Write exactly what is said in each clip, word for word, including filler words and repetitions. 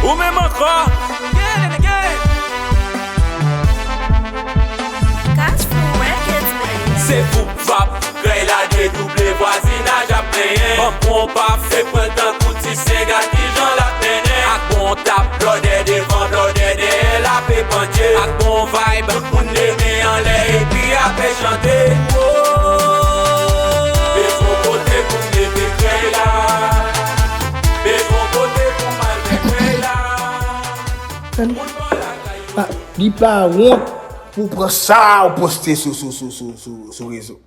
Ou menm ankò. Get it again. Cash Flow Records, baby. Se voup vap, krèy la dedouble, vwazinaj ap plenyen. Ban konpa fè pran tankou ti senga, kijan l ap mennen. Ak bon tap, blòdè devan, blòdè dèyè, l ap epanye. Ak bon vibe, tout moun leve anlè epi apre chante. Woy! Bezwen kote pou m leve krèy la. Bezwen kote pou m al fè krèy la. Moun bò lakay yo. Ah, li pa wont pou pran sa ou poste sou, sou, sou, sou, sou, sou rezo.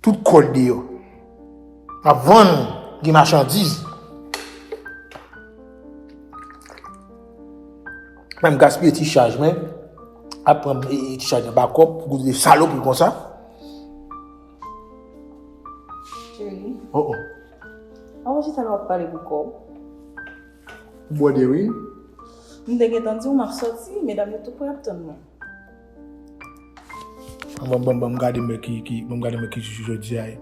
Tout kò l deyò. Ap vann, gen machandiz. Menm gaspiye ti chaj mwen. Ap pran, e, e, ti chaj nan bakòp pou koute salopri konsa. Cheri. Oh, oh. Avan chita la w ap pale pou kò w. Ou bwòde wi. M te gentan di w m ap sòti, medam yo tou prè ap tann mwen. Bon, bon, bon, m gade mwen ki, ki, bon, m gade mwen ki jou jodi a ye.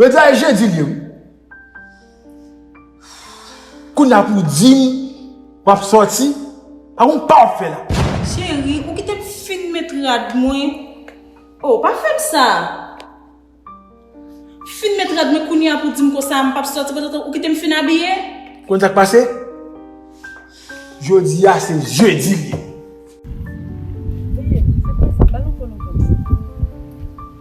Jodi a ye jedi l ye wi. Kounye a pou w di m w ap sòti, pa konn pa w ap fè la. Cheri, ou kite m fin met rad mwen. Oh, pa fè m sa. Fin met rad mwen kounye a pou di m konsa m p ap sòti pandan ou kite m fin abiye. Konn sa k pase? Jodi a se jedi li ye. Veye, se pa sa, ba l ankò lontan.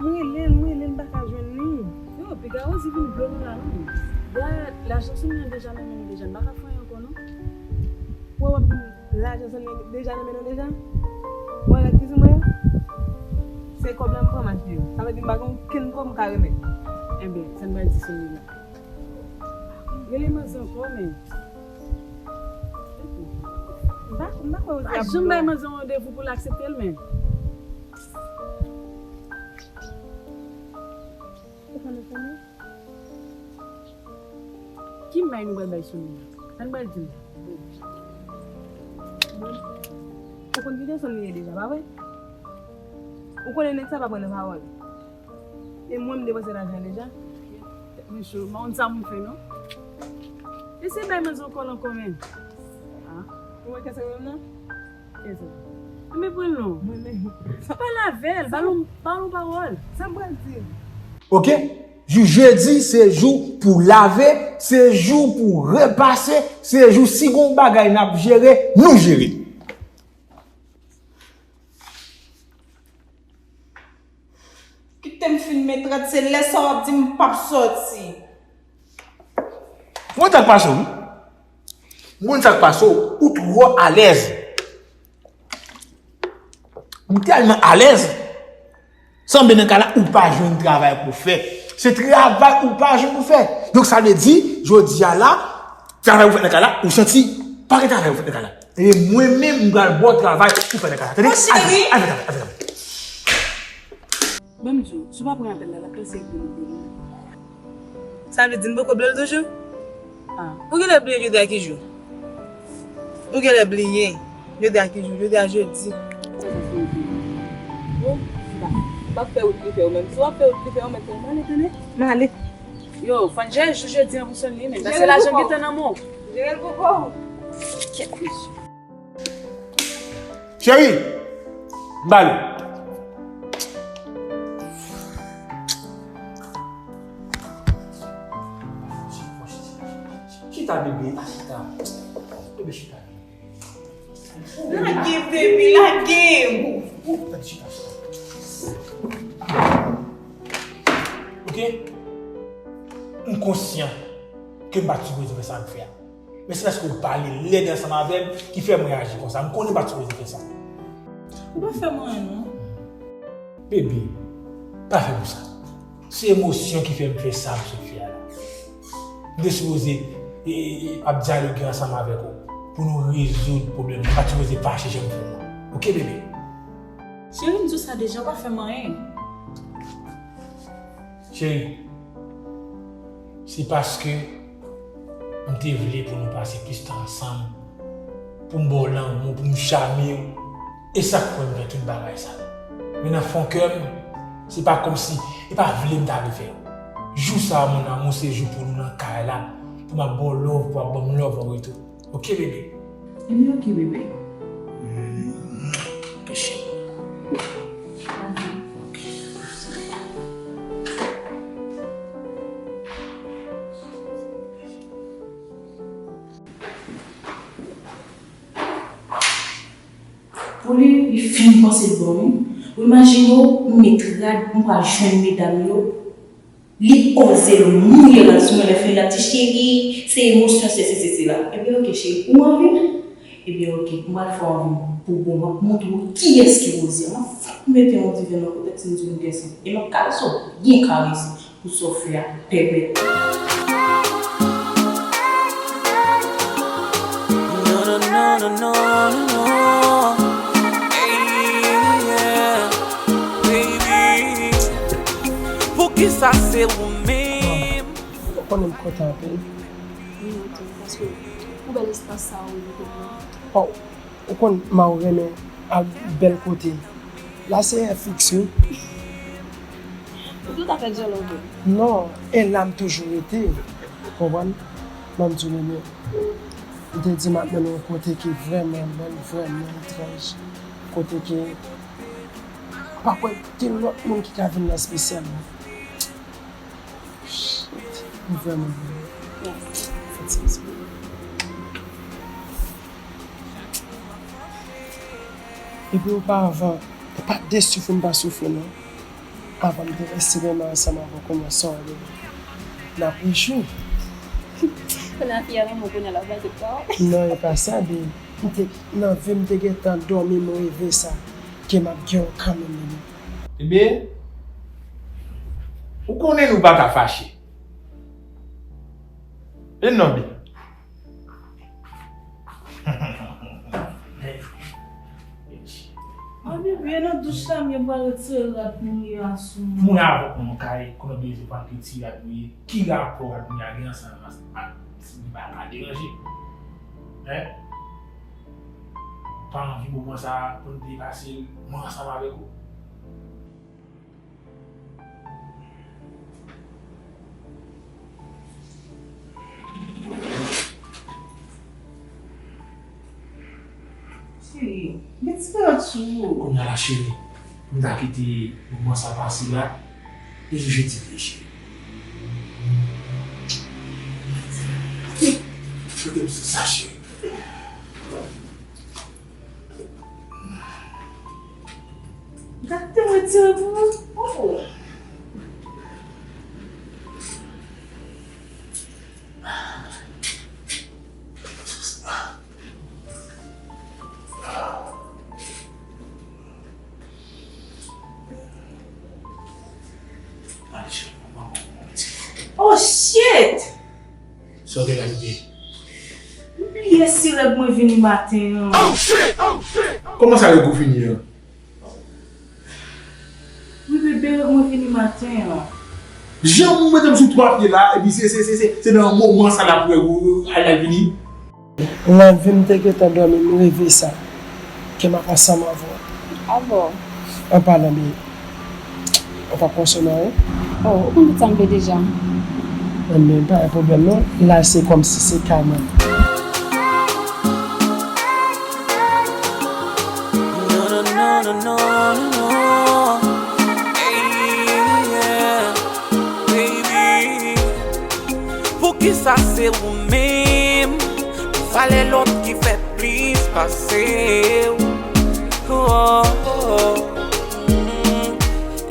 M rele l, m rele l, m pa ka jwenn li. Yo, piga Rosie vin blo nou la non. Dayè, lajan sou mwen deja nan men nou deja, m pa ka fè anyen ankò non. Wè w ap di m lajan sou mwen deja nan men nou deja? Mwen rèd ki sou mwen yo? Se kòb la m pran m achte yo. Sa vle di m pa gen okenn kòb m ka remèt. Enben, sa n pral di sou mwen la. Rele manzè ankò, men. M pa, m pa kwè Rosie ap janm bay manzè yon randevou pou l aksepte l, men. Ou konn ou konnen? Ki may nou pral bay sou li a? Sa n pral di l? Bon. Ou konn ki janson li ye deja, pa vre? Ou konnen nèg sa pa pran nan pawòl. E mwen m depanse lajan deja. Tèt mwen cho, m pa konn sa pou m fè non. Eseye bay manzè yon kòl ankò men. Ah. Ou wè kè sa menm nan? Kè sa? Enben pran l non. Mwen menm. Pale avè l, ba l yon, ba l yon pawòl. Sa m pral di l? Ok? Jou jedi se jou pou lave, se jou pou repase, se jou si gon bagay n ap jere, nou jere l. Kite m fin met rad, se lè sa w ap di m p ap sòti. Mwen sa k pase w wi. Mwen sa k pase w, ou twò alèz. M tèlman alèz. Sanble nan kay la, ou pa jwenn travay pou fè. Se travay ou pa jwenn pou fè. Donk sa vle di, jodi a la, travay ou fè nan kay la, ou santi pa gen travay ou fè nan kay la. E mwen menm, m pral ba w travay ou fè nan kay la. Tande? Mon cheri! Al fè, al fè travay, al fè travay. Ban m di w, si w pa pran apèl la, l ap panse l pou nou. Sa vle di n poko blo l toujou? Ah, ou genlè bliye jodi a ki jou? Ou genlè bliye jodi a ki jou? Jodi a jedi. Bon, m p ap fè wout li fè w menm. Si w ap fè wout li fè w, mèt fè w male, tande? M ale. Yo, fò n jere jou jedi an pou sou li, men. Paske lajan gentan nan men w. Jere l pou kò w. Kèt mesye. Cheri, m ba li. Chita, bebe, chita. Bebe, chita. Lage, bebe, lage. Chita, chita. Ok? M konsyan ke m pa t sipoze fè sa m fè a. Men se paske w pale lèd ansanm avè m ki fè m reyaji konsa. M konnen m pa t sipoze fè sa. Ou pa fè m anyen non. Bebe, pa fè m sa. Se emosyon ki fè m fè sa m sot fè a la. M te sipoze, e, e, e, ap dyaloge ansanm avèk ou pou nou rezoud pwoblèm nan. M pa t sipoze fache jan m fè w la. Ok, bebe? Cheri, m di w sa deja, ou pa fè m anyen. Cheri, se paske m te vle pou nou pase plis tan ansanm, pou m ba w lanmou, pou m chame w. E sa k fè m fè tout bagay sa yo. Men nan fon kè m, se pa kòmsi, e pa vle m ta vle fè yo. Jou sa a, mon amour, se jou pou nou nan kay la, pou m ap ba w love, pou w ap ban m love an retou. Oke, bebe? Ebyen, oke, bebe. Mm, oke, cheri. Pou li, li fin panse l bon, wi. Ou imajine w, m met rad, m pral jwenn medam yo. Li oze l mouye rad sou mwen, lè fini l ap di, cheri, se emosyon, se sesi, se sela. Ebyen, oke, cheri, ou anvi m? Ebyen, oke, m pral fè w anvi m pou bon, m ap montre w kiyès ki Rosie. M ap fout mete yon diven nan kotèt si m di w m gen san. E m ap karese w byen karese. Pou sa w fè a pèpè. Non, non, non, non, non, non. Ey, yeah. Baby, poukisa se ou menm? Ou konnen m kontan anpil. Mwen tou, paske pou bèl espas sa ou mete pou mwen. Oh, ou konn m a ou renmen al bèl kote. La se F X, wi. Ou tout afè djòlò vre. Non, e la m toujou rete. Konprann? Ban m di w, Nene, m te di m ap mennen w yon kote ki vrèman bèl, vrèman etranj. Kote ke pa kwè gen lòt moun ki ka vin la espesyalman. Shit, m vrèman, vrèman fatige. Epi oparavan, ou pa t de soufri m pa soufri non. Avan m te resi renmen ansanm avè w, kounye a sa w wè, n ap rejwi. Kounye a fi a renmen w, kounye a l ap bay tout pa w. Non, e pa sa, babe. M te, nan vi m te gentan dòmi, m reve sa, ke m ap gen w kanmenm, babe. Ebyen, ou konnen nou pa ka fache. E non, babe. An bebe, nan douch la, m gen pral retire rad mouye a sou mwen. Mwen avèk mwen kay, konnen bebe se pa ki ti rad mouye. Ki rapò rad mouye a gen ansanm ak, ak, li pa ka deranje? Hein? Pa anvi moman sa a pou n depase l, mwen ansanm avèk ou. Cheri, met ti kalòt sou ou. Kounye a la, cheri, m ta kite moman sa pase la, e jije ti vle, cheri. Kote m sou sa, cheri? Gade mwen tire pou ou. Oh. Oh shit! Sa w te ka kite? M bliye si règ mwen vini maten an. Kòman sa règ ou vini an? Wi, bebe, règ mwen vini maten an. Jan ou mete m sou twa pye la, epi se, se, se, se, se nan moman sa la pou règ ou al, al vini? Nan vi m te gentan dòmi, m reve sa, ke m ap ansanm avè w. A bon? An palan de, ou p ap konsome anyen? Oh, ou konn tout sa m vle deja. Enben, pa gen pwoblèm non. La, se kòmsi se kay mwen. Non, non, non, non, non, non. Hey, yeah. Baby, poukisa se ou menm? Valè lòt ki fè plis pase w. Oh, oh. Mm.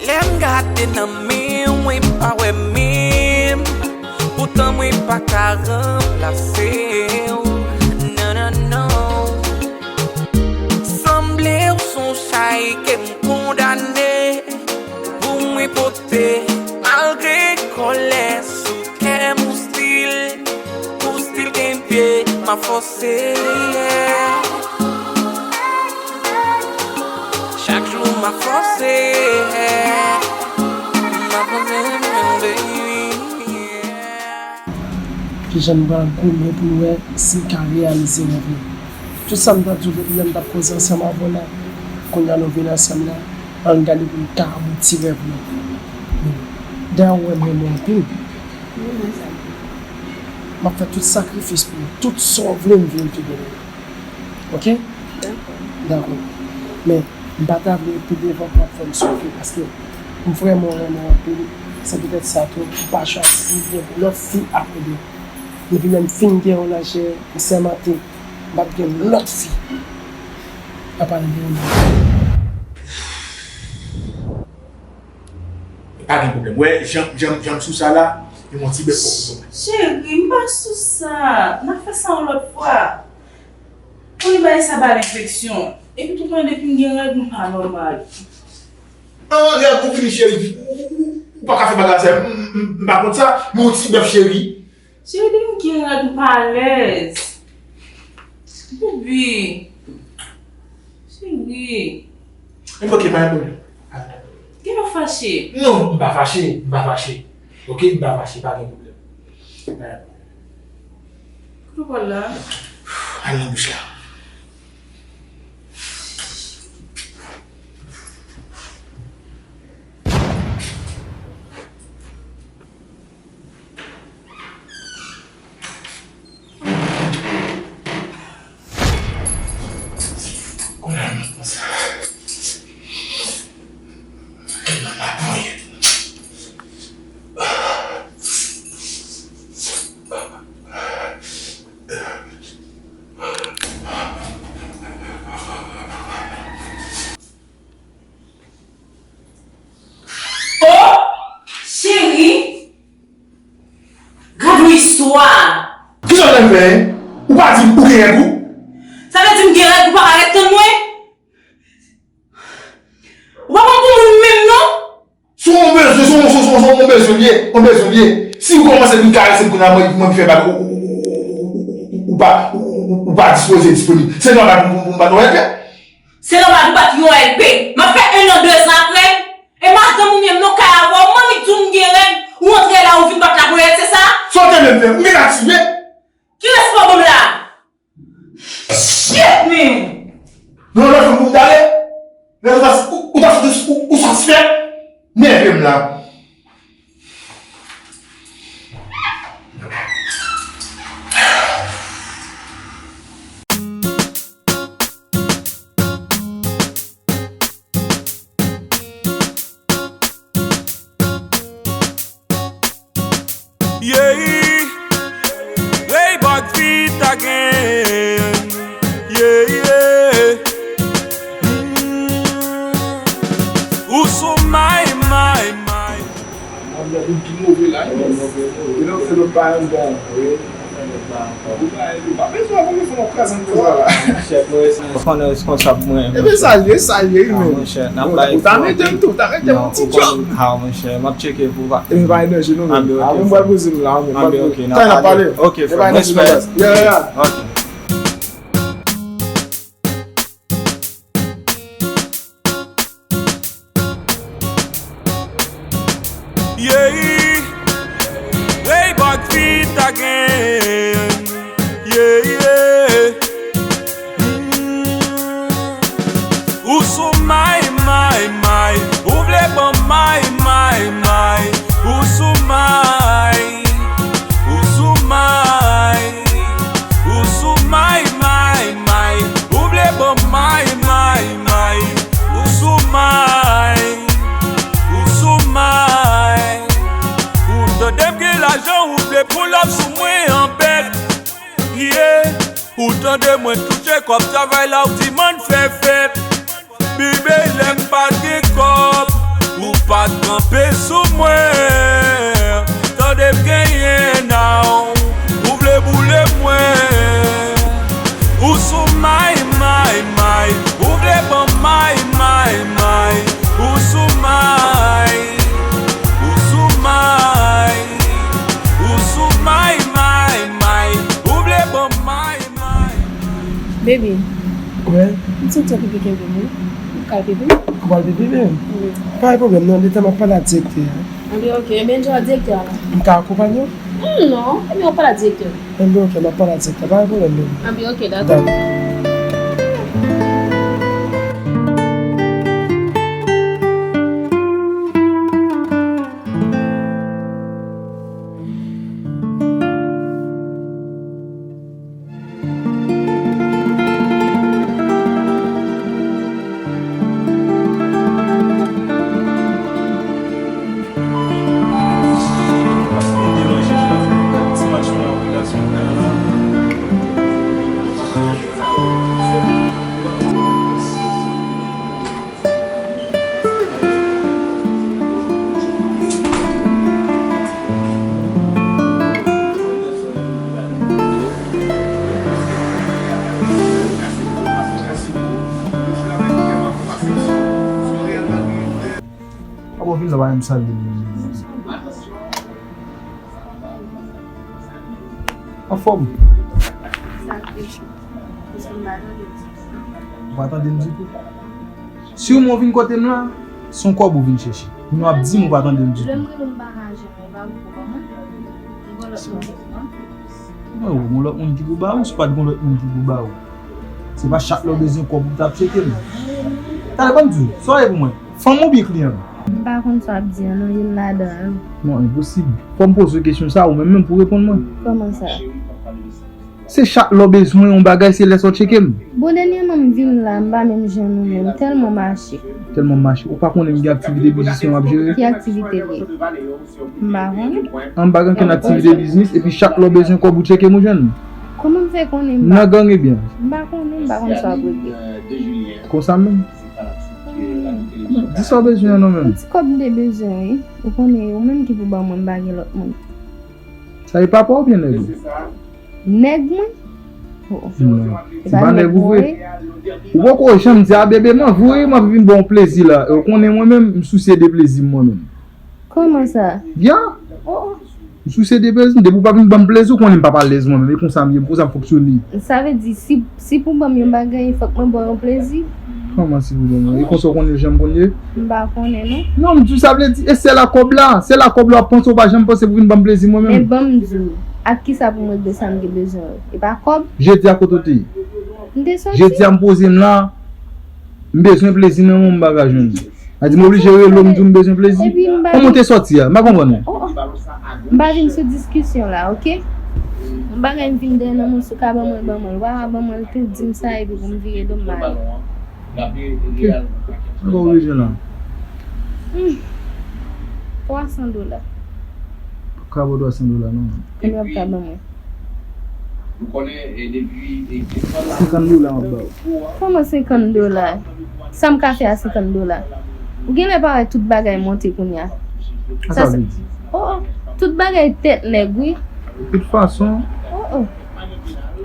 Lè m gade nan men w, mwen pa wè menm. Poutan mwen pa ka ranplase w. Non, non, non. Sanble w s on chay ke m kondane pou mwen pote. Malgre kòlè sou kè m, ou still, ou still gen pye, m ap fòse, yeah. Chak jou m ap fòse, yeah. M ap fòse, baby, yeah. Kijan n pral goumen pou n wè si n ka reyalize rèv nou? Tout sa m t ap di w depi lè m t ap koze ansanm avè w la, kounye a nou vin ansanm la, ann gade pou n ka abouti rèv nou. Dayè, ou wè m renmen w anpil. M renmen sa. M ap fè tout sakrifis pou ou. Tout sa w vle, m vle m fidèl ou. Oke? Dakò. Dakò. Men, m pa ta vle pi devan pou w ap fè m soufri, paske m vrèman renmen w anpil. Se poutèt sa tou, m pa chwazi pou m gen lòt fi apre de. Depi lè m fin gen yon lajè, m sèmante, m p ap gen lòt fi. Apa de yon lòt. Pa gen pwoblèm. Wè, jan, jan, jan m sou sa la, e yon ti bèf fò pou mwen. Cheri, m pa sou sa. N a fè sa yon lòt fwa. Pou li bay sa ba l enfeksyon. Epi tou konnen depi m gen règ, m pa nòmal. An, règ ou vini, cheri. Ou, ou, ou, ou pa ka fè bagay sa. M, m, m, m pa kont sa. Men yon ti bèf, cheri. Cheri, depi m gen règ, m pa alèz. Boubi. Cheri. Enben, oke, pa gen pwoblèm. Genlè w fache. Non, m pa fache, m pa fache. Oke, m pa fache, pa gen pwoblèm. Pa gen pwoblèm. Kote w pral la? Al nan douch la. Oh! Cheri! Gad yon istwa! Kisa w vle m fè? Ou pa di m ou gen règ ou? Sa vle di m gen règ ou pa ka ret tann mwen? Ou pa konn pou moun menm non? Se yon bezwen, se yon, se yon, se yon, se yon bezwen l ye, yon bezwen l ye. Si ou kòmanse vin karese m kounye a, mwen, mwen ki fè bagay, ou, ou pa, ou, ou, ou pa dispoze disponib. Se nòmal pou, pou, pou m bat yon règ? Se nòmal ou bat yon règ, wi. M ap fè en an, de zan apre. E madanm ou menm non kay avè w, manmi k di w m gen règ, ou antre la ou vin bat la pou règ, se sa? Sa w te vle m fè? M gen natire? Ki respè w ban m la? Shit, man! Non, lè fè m pou m t ale. Lè ou ta, ou, ou ta soti, ou, ou satisfè? Nève m la. Yeah. Laybach feat again. Yeah, yeah. Mm. Ou sou may, may, may. Mwen gen gout ki move la, wi. Wi, move, move. Wi, nou fè nou pa yon bon. Wi, nou fè nou pa yon bon. Ou pa, ou pa bezwen pou nou fè nou kraze nou konsa la. Monchè, mwen, ou konnen responsab mwen. Ebyen, sa l ye, sa l ye, wi, men. Ah, monchè, n ap bay. Ou ta mete m tou, ou ta mete m yon ti djòb. Ah, monchè, m ap tcheke pou ou. Ebyen, pa gen danje, non, men. Ah, men, mwen, m pral poze m la, men. Ah, men, ok, n ap pale. Ok, frè, respè. Yeah, yeah. Ok. Yeah, Laybach feat again. Yeah, yeah. Mm. Ou sou may, may, may. Ou vle ban may, may, may. Ou sou may. Ou sou may. Ou sou may, may, may. Ou vle ban may, may, may. Ou sou may. Ou sou may. Ou tande m gen lajan, ou vle pull up sou mwen an bèt. Yeah. Ou tande mwen touche kòb, travay la, ou di man fè fèt. Bibe, lè m pa t gen kòb, ou pa t kanpe sou mwen. Tande m genyen now, ou vle boule mwen. Ou sou may, may, may, ou vle ban may, may, may. Ou sou may, ou sou may, ou sou may, may, may. Ou vle ban may, may. Baby. Wi. M santi w pi kenbe m, wi. M ka al pipi? Ou pral pipi, baby? Wi. Pa gen pwoblèm, non, letan m ap pale ak direktè a. Anben, ok. Ebyen, jan direktè a la. M ka akonpanye w? Hmm, non. Ebyen, w pale ak direktè. Enben, ok, m ap pale ak direktè. Pa gen pwoblèm, baby. Anben, ok, dakò. Dakò. Ou vin la, pa menm salye m. Anfòm. Ou pa tande m ditou. Si w mwen vin kote m la, se yon kòb ou vin chèche. Kounye a w ap di m ou pa tande m ditou. Lè m rele w m pa ka jwenn ou, pa ou pou ban mwen. M gon lòt moun ki pou ban m. Mwen, ou gon lòt moun ki pou ba ou, si w pa t gon lòt moun ki pou ba ou. Se pa chak lè w bezwen kòb ou t ap tcheke m. Talè, ban m di w, sa w ye pou mwen? Fanm oubyen kliyan? M pa konn sa w ap di an non, youn ladan yo. Non, enposib. Fò m poze w kesyon sa, ou menm menm pou reponn mwen. Kòman sa? Se chak lè w bezwen yon bagay, se lè sa w tcheke m. Bon, dènyèman m vin la, m pa menm jwenn ou menm, tèlman m mache. Tèlman m mache. Ou pa konnen m gen aktivite biznis mwen m ap jere? Ki aktivite l ye? M pa konnen. An, m pa gen okenn aktivite biznis, epi chak lè w bezwen kòb ou tcheke m ou jwenn. Kòman m fè konnen m pa... Nan gang ebyen. M pa konnen, m pa konn sa w ap regle. Konsa menm? Di sa w bezwen an non menm. Yon ti kòb m te bezwen wi. Ou konnen, ou menm ki pou ban mwen, m pa gen lòt moun. Sa e papa w oubyen nèg ou? Nèg mwen? Oh, oh. Non. Se pa nèg ou vre. Ou poko janm di a bebe m anvi w, m ap vin ba w plezi la. Ou konnen mwen menm, m sousye de plezi m mwen menm. Kòman sa? Ya. Oh, oh. M sousye de plezi m. Depi w pa vin ban m plezi, ou konnen m pap alèz mwen menm. E konsa m ye, m konsa m fonksyone. Sa vle di, si, si pou ban m yon bagay, fòk mwen ba w yon plezi? Kòman si pou ban m? E konsa w konnen jan m konn ye? M pa konnen non. Non, m di w sa vle di, e sèl a kòb la. Sèl a kòb la w ap panse, w pa janm panse pou vin ban m plezi mwen menm. Men ban m di w, ak kisa pou m regle sa m gen bezwen yo? E pa kòb? Jedi a kote w te ye? M te soti. Jedi a m poze m la, m bezwen plezi nan men w m pa ka jwenn. A di m oblije rele w, m di w m bezwen plezi. Epi m pa... Kòman w te soti a? M pa konprann ou. Oh, oh. M pa vin sou diskisyon la, oke? Yon bagay m vin dèyè nan moun, si w ka ban mwen, ban mwen l. Ou pa ka ban mwen l tou, di m sa epi pou m vire do m m ale. Oke. Mwen pa oblije la. Hmm. Twa san dola. Ka ba w twa san dola non. Konbyen w ap ka ban mwen? Senkant dola m ap ba w. Kòman senkant dola? Sa m ka fè a senkant dola? Ou genlè pa wè tout bagay monte kounye a. Sa sa vle di? Oh, oh. Tout bagay tèt nèg wi. Tout fason. Oh, oh.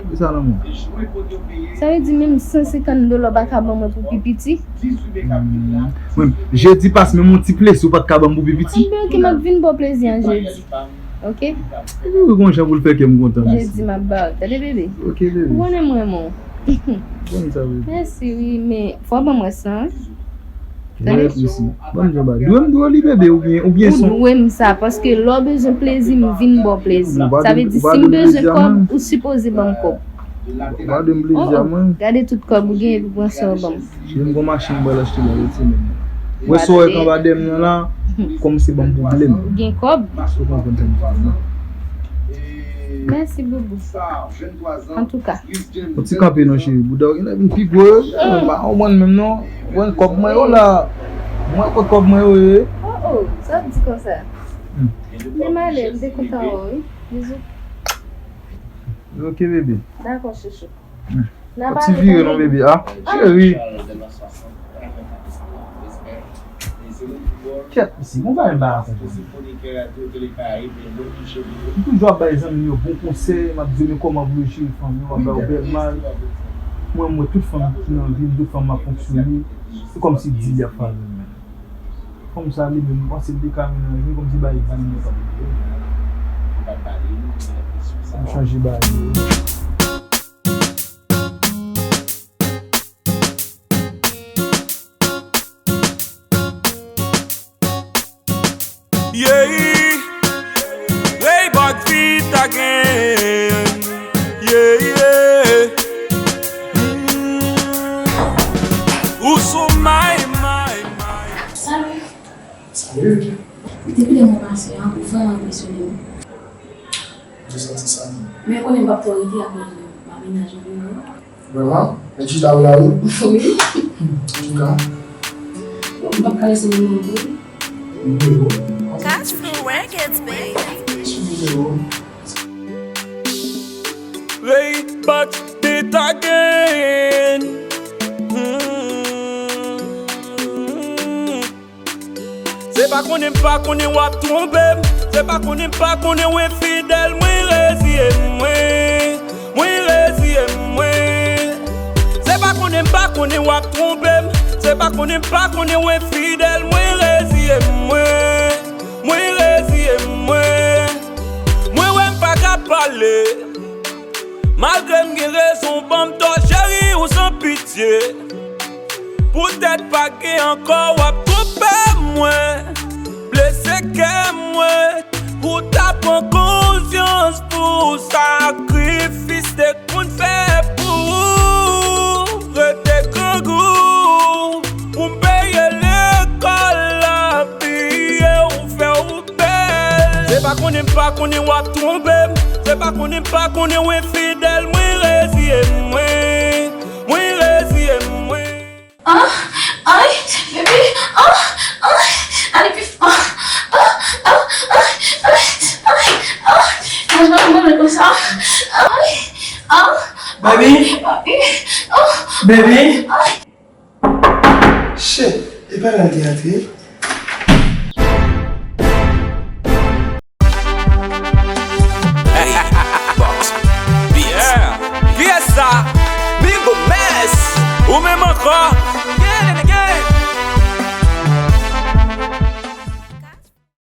Ki sa nan men w? Sa vle di menm san senkant dola w pa ka ban mwen pou pi piti? Hmm. Mwen, jedi pase menm yon ti plezi ou pa t ka ban m pou pi piti? Anben oke, m ap vin ba w plezi an jedi. Oke? Epi ou gon jan pou l fè kè m kontan. Jedi m ap ba w. Tande bebe. Oke bebe. Ou konnen m renmen w. Konn sa bebe. Mèsi wi, men fò w ban mwen san. Tande? Mèsi. Ban m jan ba. Dwe m dwe w li bebe oubyen, oubyen son. Ou dwe m sa, paske lè w bezwen plezi, m vin ba w plezi. Sa vle di si m bezwen kòb, ou sipoze ban m kòb. Ou pa dwe m plezi a mwen. Gade tout kòb ou gen epi pran sa w ban m. Cheri m gon machin m pral achte nan lòt semèn nan. Wè sa w wè k anba dèyè m nan la, kòmanse ban m pwoblèm. Ou gen kòb? Ou konprann sa m di la? Mèsi boubou. Antouka. Yon ti kanpe non cheri, bouda w genlè vin pi gwo. M pa konprann menm non. Pran kòb mwen yo la. Mwen kot kòb mwen yo ye? Oh oh, sa w ap di konsa? M te male, m te kontan wè w wi. Bizou. Ok bebe. Dakò chouchou. N ap pale tande. Ti vire non bebe a. Cheri. Kèt isi, mwen pa menm pa rakonte. M toujou ap bay zanmi m yo bon konsèy, m ap di yo men kòman pou yo jere fanmi yo, m ap ba yo bèl mal. Mwen, m wè tout fanm ki nan vi m, tout fanm m ap fonksyone, se kòmsi di y ap fè avè m menm. Fanm sa li menm, m panse l te ka menaj mwen, kòmsi bay di m nan fanm. M chanje bagay yo. Yeah, Ray Bag feat again. Yeah, yeah. Mm. Ou sou my, my, my. Salut. Salut. Depi lè mwen pase a, ou vrèman enpresyone m. Ou santi sa menm? Men ou konnen m p ap twò rete apre m ap menaj mwen yo. Vrèman? Men chita w la wi. Wi. Antouka. Bon, m p ap ka lese nimewo m pou ou. Nimewo? Cash Flow Records, baby. Nimewo. Ray Bag beat again. Mm. Se pa konnen m pa konnen w ap twonpe m. Se pa konnen m pa konnen w enfidèl. Mwen reziye m, mwen. Mwen reziye m, mwen. Se pa konnen m pa konnen w ap twonpe m. Se pa konnen m pa konnen w enfidèl. Mwen reziye Mwen, mwen reziye mwen. Mwen wè m pa ka pale. Malgre m gen rezon, ban m tò, cheri, ou san pitye. Poutèt pa gen ankò, w ap twonpe mwen, blese kè mwen. Ou ta pran konsyans pou sakrifis te konn fè pou ou. Rete grangou pou m peye lekòl la, piye ou fè ou bèl. Se pa konnen m pa konnen w ap twonpe m. Se pa konnen m pa konnen w enfidèl. Mwen reziye mwen. Mwen reziye mwen. Ah, ay, bebe, ah, ay, ale pi fò. Ah, ah, ah, ay, ay, ah, ay, ah. Mwen pa mwen konsa. Ay, ah. Baby. Papi, ah. Baby. Ay. Shit, e pa la li ate.